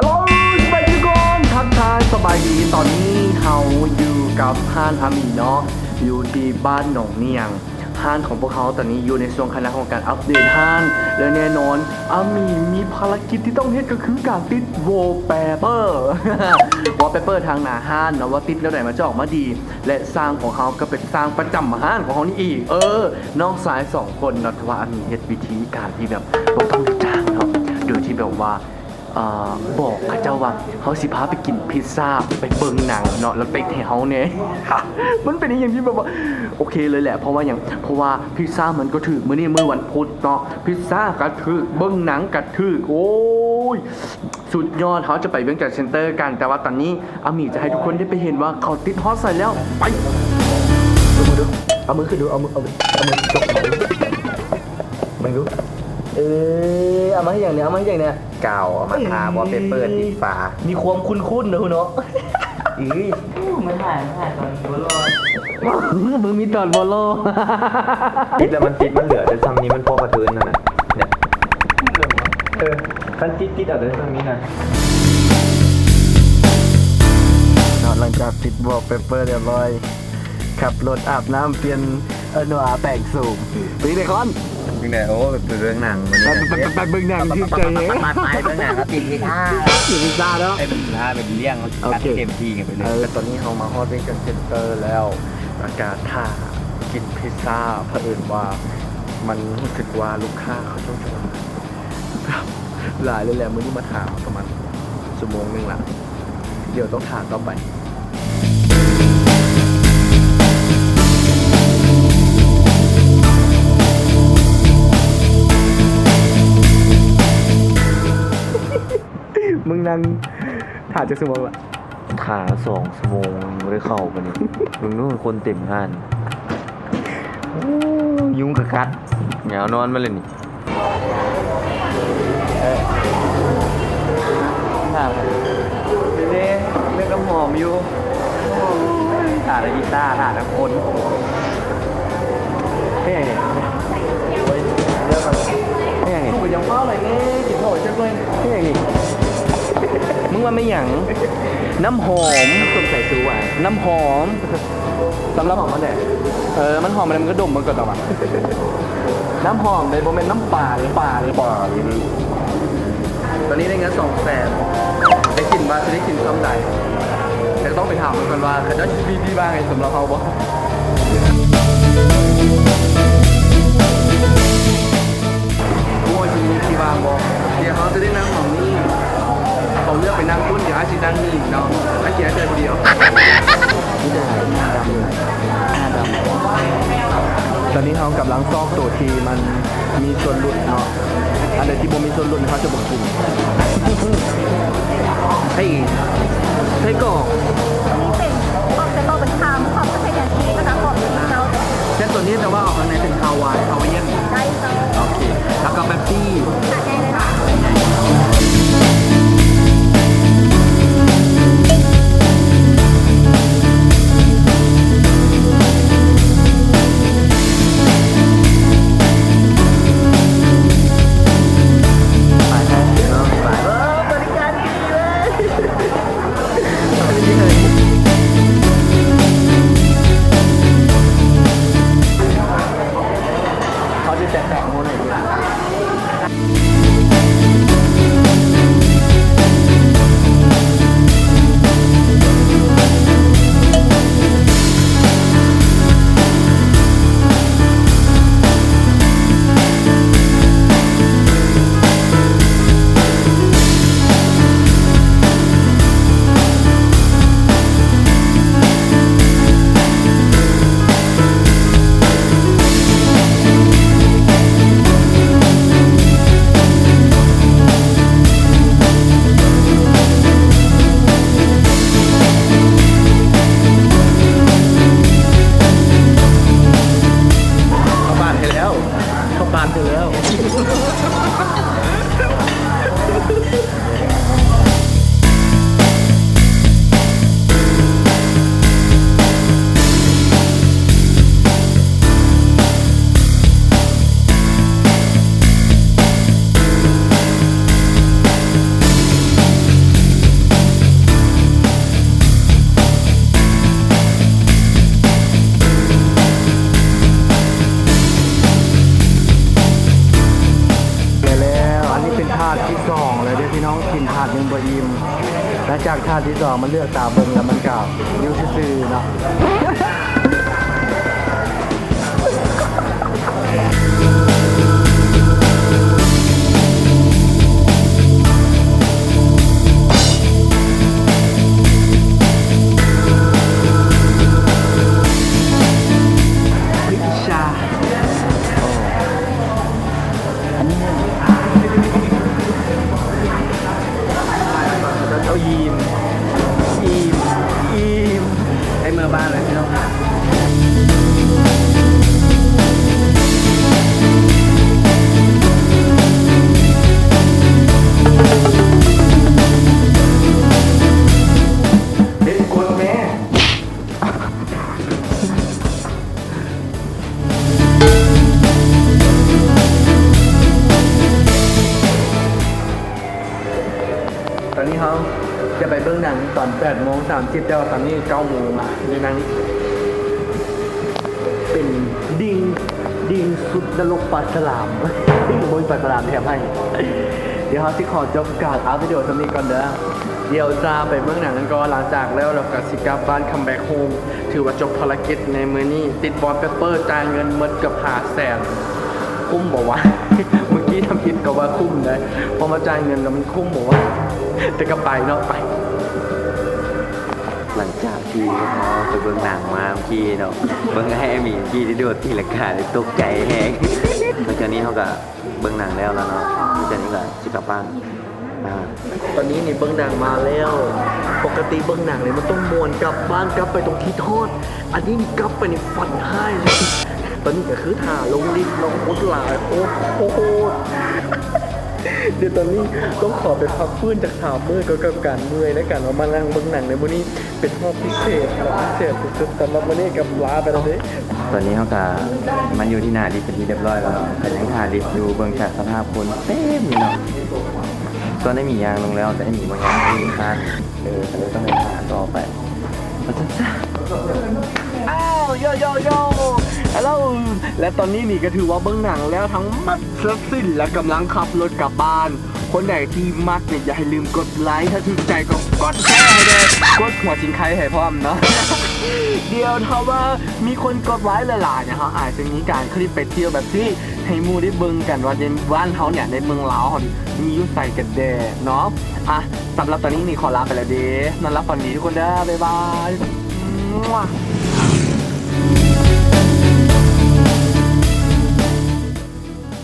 Hello ສະບາຍດີທຸກຄົນ ທັກທາຍສະບາຍດີ. ຕອນນີ້ເຮົາຢູ່ກັບຮ້ານອາມີເນາະ ຢູ່ທີ່ບ້ານໜອງໜ່ຽງ. ຮ້ານຂອງພວກເຮົາຕອນນີ້ຢູ່ໃນຊ່ວງຂະນະຂອງການອັບເດດຮ້ານ ແລະ ແນ່ນອນ ອາມີມີພາລະກິດທີ່ຕ້ອງເຮັດ ກໍຄືການຕິດ wallpaper wallpaper ທາງໜ້າຮ້ານເນາະ ວ່າຕິດແນວໃດມັນຈະອອກມາດີ ແລະ ຊ່າງຂອງເຮົາກໍເປັນຊ່າງປະຈຳຮ້ານຂອງເຮົານີ້ອີກ. ເອີ ນ້ອງຊາຍສອງຄົນເນາະ ແຕ່ວ່າອາມີເຮັດວິທີການທີ່ແບບບໍ່ຕ້ອງຈ້າງເນາະ ໂດຍທີ່ແບບວ່າ ເອີ ບອກເຂົາເຈົ້າວ່າເຮົາຊິພາໄປກິນພິດຊາ ໄປເບິ່ງໜັງເນາະ ແລ້ວຕິດໃຫ້ເຮົາແດ່. ມັນເປັນອີ່ຫຍັງທີ່ແບບວ່າໂອເຄເລີຍແຫຼະ. ເພາະວ່າຫຍັງ? ເພາະວ່າພິດຊາມັນກໍຖືກ ມື້ນີ້ມື້ວັນພຸດເນາະ ພິດຊາກໍຖືກ ເບິ່ງໜັງກໍຖືກ. ໂອ້ຍ ສຸດຍອດ. ເຮົາຈະໄປວຽງຈັນເຊັນເຕີກັນ ແຕ່ວ່າຕອນນີ້ອາມີຈະໃຫ້ທຸກຄົນໄດ້ໄປເຫັນວ່າເຂົາຕິດຮອດໃສແລ້ວ. ໄປ ເບິ່ງດູ ເອົາມືຂຶ້ນດູ ເອົາມື ເອົາມື ເອົາມືຈົກໜັງ ເບິ່ງດູ. ເອີ ເອົາມາເຮັດຫຍັງນີ້? ເອົາມາເຮັດຫຍັງນີ້? ກາວ ເອົາມາທາ wallpaper ຕິດຝາ. ມີຄວາມຄຸ້ນໆນະເນາະ. ເອີຍ ໂອ້ ມັນຖ່າຍ ມັນຖ່າຍຕອນບໍ່ຫຼໍ່ ເບິ່ງມີຕອນບໍ່ຫຼໍ່. ຕິດແລ້ວມັນຕິດ ມັນເຫຼືອແຕ່ຊ່ຳນີ້ ມັນພໍກະເທີນຫັ້ນນະ ເອີ ຄັນຕິດ ຕິດເອົາແຕ່ຊ່ຳນີ້ນະ. ເນາະ ຫຼັງຈາກຕິດ wallpaper ຮຽບຮ້ອຍ ຂັບລົດ ອາບນ້ຳ ປ່ຽນ ເອີ ໂນອາ ແປງໂສມ. ເປັນໄງຄອນ? ເປັນໄງ? ໂອ້ ໄປເບິ່ງໜັງ ໄປ ໄປ ໄປ ໄປເບິ່ງໜັງ ຖືກໃຈແຮງ. ໄປ ໄປ ໄປເບິ່ງໜັງ ເອົາຕີນທີ່ທ່າ ກິນພິດຊາເນາະ ເປັນທ່າເປັນລ້ຽງ ໂອເຄ ເຕັມທີ່ກັນໄປເລີຍ. ເອີ ແຕ່ຕອນນີ້ເຮົາມາຮອດວຽງຈັນເຊັນເຕີແລ້ວ ແລ້ວກະຖ້າກິນພິດຊາ ພະເອີນວ່າມັນຮູ້ສຶກວ່າລູກຄ້າເຂົາເຈົ້າຈະ ຫຼາຍເລີຍແຫຼະ. ມື້ນີ້ມາຖ້າປະມານຊົ່ວໂມງໜຶ່ງລະ ດຽວຕ້ອງຖ້າຕໍ່ໄປ. ມຶງນັ່ງຖ້າຈັກຊົ່ວໂມງລະ? ຖ້າສອງຊົ່ວໂມງ ຍັງບໍ່ໄດ້ເຂົ້າປານນີ້. ເບິ່ງດູ ຄົນເຕັມຮ້ານ. ໂອ້ ຍຸງກະກັດ ຫາວນອນມາເລີຍນີ້. ເອີ ຖ້າເດ້ ເລື່ອງນ້ຳຫອມຢູ່. ໂອ້ຍ ຖ້າແຕ່ກີຕາ ຖ້າແຕ່ຄົນ. ເຮັດຫຍັງນີ້? ໂອ້ຍ ເລື່ອງມັນ ເຮັດຫຍັງນີ້? ລູກກໍຍັງຟ້າວໄຫຼແດ່ ກິນເຂົ້າຈັກໜ່ອຍ. ເຮັດຫຍັງນີ້? ມຶງວ່າແມ່ນຫຍັງ? ນ້ຳຫອມ ນ້ຳສົ້ມສາຍຊູ ອາຍ ນ້ຳຫອມ. ສຳລັບ ຫອມອັນໃດ? ເອີ ມັນຫອມອັນໃດ ມັນກໍດົມມັນກໍຕະວ່າ ນ້ຳຫອມເດ້ ບໍ່ແມ່ນນ້ຳປາເດ້ ປາເດ້ ປາເດ້. ຕອນນີ້ໄດ້ເງິນສອງແສນ ໄດ້ກິນວ່າຊິໄດ້ກິນຊ່ຳໃດ ແຕ່ກໍຕ້ອງໄປຖາມເພິ່ນກ່ອນວ່າ ເຂົາເຈົ້າຊິມີທີ່ວ່າງໃຫ້ສຳລັບເຮົາບໍ່? ໂອ້ຍ ຊິມີທີ່ວ່າງບໍ່? ດຽວເຮົາຈະໄດ້ນັ່ງໝ່ອງນີ້ ເຂົາເລືອກໄປນັ່ງພຸ້ນ ດຽວອ້າຍຊິນັ່ງນີ້ເນາະ. ອ້າຍກິນອ້າຍເລີຍຜູ້ດຽວ. ຕອນນີ້ເຮົາກຳລັງຊອກໂຕທີ່ມັນມີສ່ວນຫຼຸດເນາະ ອັນໃດທີ່ບໍ່ມີສ່ວນຫຼຸດເຮົາຈະບໍ່ກິນ. ໄສ້ ໄສ້ກອກ ອັນນີ້ເປັນ ອອກໄສ້ກອກເປັນຄາມ ຂອບຈະໃສ່ແທນຊີສ ແລ້ວກໍຂອບເປັນເຈົ້າ. ເສັ້ນຕົວນີ້ແຕ່ວ່າອອກທາງໃນເປັນຄາວວາຍ ຄາວວຽນ. ໄດ້ເຈົ້າ. ໂອເຄ ແລ້ວກໍເປັບຊີ. ຈັດໃຫຍ່ເລີຍເນາະ. ໄປແລ້ວ ໄປແລ້ວ ເອີ ບໍລິການດີເວີຍ. ເຂົາຈະແຈກແຕກໝູ່ໃຫ້ກິນ. ຖາດທີສອງແລ້ວເດ້ພີ່ນ້ອງ ກິນຖາດໜຶ່ງບໍ່ອີ່ມ. ຫຼັງຈາກຖາດທີສອງ ມັນເຫຼືອກຕາເບິ່ງແລ້ວ ມັນກະຢູ່ຊື່ໆເນາະ. ພິຊຊາ ໂອ້ ອັນນີ້ ເອົາອີ່ມ ອີ່ມ ອີ່ມ ໄດ້ເມືອບ້ານແລ້ວພີ່ນ້ອງ. ເຮັດກົດແມ່. ຕອນນີ້ເຮົາຈະໄປເບິ່ງໜັງຕອນແປດໂມງສາມສິບ ແຕ່ວ່າຕອນນີ້ເກົ້າໂມງລະ ຢູ່ໜັງນີ້ ເປັນດິ່ງ ດິ່ງສຸດນະລົກປາສະຫຼາມ ດິ່ງບໍ່ມີປາສະຫຼາມແຖມໃຫ້. ດຽວເຮົາຊິຂໍຈົບການອັບວິດີໂອສ່ຳນີ້ກ່ອນເດີ. ດຽວຈະໄປເບິ່ງໜັງກັນກ່ອນ ຫຼັງຈາກແລ້ວ ແລ້ວກະຊິກັບບ້ານ come back home ຖືວ່າຈົບພາລະກິດໃນມື້ນີ້. ຕິດວອນເປເປີ ຈ່າຍເງິນໝົດເກືອບຫ້າແສນ ຄຸ້ມບໍ່ວະ? ເມື່ອກີ້ທຳອິດກໍວ່າຄຸ້ມໄດ໋ ເພາະວ່າຈ່າຍເງິນແລ້ວມັນຄຸ້ມບໍ່ວະ? ແຕ່ກໍໄປເນາະ ໄປ. ຫຼັງຈາກທີ່ເຮົາໄປເບິ່ງໜັງມາເມື່ອກີ້ເນາະ ເບິ່ງອ້າຍອາມີນກີ້ໄດ້ໂດດຕີລັງກາ ໄດ້ຕົກໃຈແຮງ. ຫຼັງຈາກນີ້ເຮົາກໍເບິ່ງໜັງແລ້ວແລ້ວເນາະ ຫຼັງຈາກນີ້ກໍຊິກັບບ້ານ. ອາ ຕອນນີ້ນີ້ເບິ່ງໜັງມາແລ້ວ. ປົກກະຕິເບິ່ງໜັງນີ້ມັນຕ້ອງມ່ວນ ກັບບ້ານ ກັບໄປຕົງທີ່ທອດ. ອັນນີ້ນີ້ກັບໄປນີ້ຝັນຮ້າຍເລີຍ. ຕອນນີ້ກໍຄືຖ້າລົງລິບເນາະ ຄົນຫຼາຍໂຄດໆ. ດຽວຕອນນີ້ຕ້ອງຂໍໄປພັກຟື້ນຈັກສາມມື້ກ່ອນກັບການເມື່ອຍໃນການວ່າມານັ່ງເບິ່ງໜັງໃນມື້ນີ້ ເປັນຮອບພິເສດ ຮອບພິເສດສຸດໆ. ສຳລັບມື້ນີ້ກໍລາໄປແລ້ວເດ້. ຕອນນີ້ເຮົາກະມາຢູ່ທີ່ໜ້າລິບເປັນທີ່ຮຽບຮ້ອຍແລ້ວເນາະ ກະຍັງຖ້າລິບຢູ່ ເບິ່ງຈາກສະພາບຄົນເຕັມຢູ່ເນາະ. ສ່ວນໄອ້ໝີຍ່າງລົງແລ້ວ ແຕ່ໄອ້ໝີບໍ່ຍ່າງ ໄອ້ໝີຄ້ານ ເອີ ກະເລີຍຕ້ອງໄດ້ຖ້າຕໍ່ໄປ ວ່າຊັ້ນຊະ. ອ້າວ ໂຢ ໂຢ ໂຢ ເຮລໂລ ແລະ ຕອນນີ້ນີ້ກະຖືວ່າເບິ່ງໜັງແລ້ວທັງໝົດເສັດສິ້ນ ແລະ ກຳລັງຂັບລົດກັບບ້ານ. ຄົນໃດທີ່ມັກນີ້ ຢ່າໃຫ້ລືມກົດໄລ ຖ້າຖືກໃຈກໍກົດແຊໃຫ້ແດ່ ກົດຫົວຊິງໄຄໃຫ້ພ້ອມເນາະ. ດຽວຖ້າວ່າມີຄົນກົດໄລຫຼາຍໆນີ້ ເຮົາອາດຈະມີການຄລິບໄປທ່ຽວແບບຊີ້ ໃຫ້ໝູ່ໄດ້ເບິ່ງກັນວ່າໃນບ້ານເຮົານີ້ ໃນເມືອງລາວເຮົານີ້ ມີຢູ່ໃສກັນແດ່ເນາະ. ອະ ສຳລັບຕອນນີ້ນີ້ຂໍລາໄປແລ້ວເດ້ ນອນຫຼັບຝັນດີທຸກຄົນເດີ ບາຍບາຍ.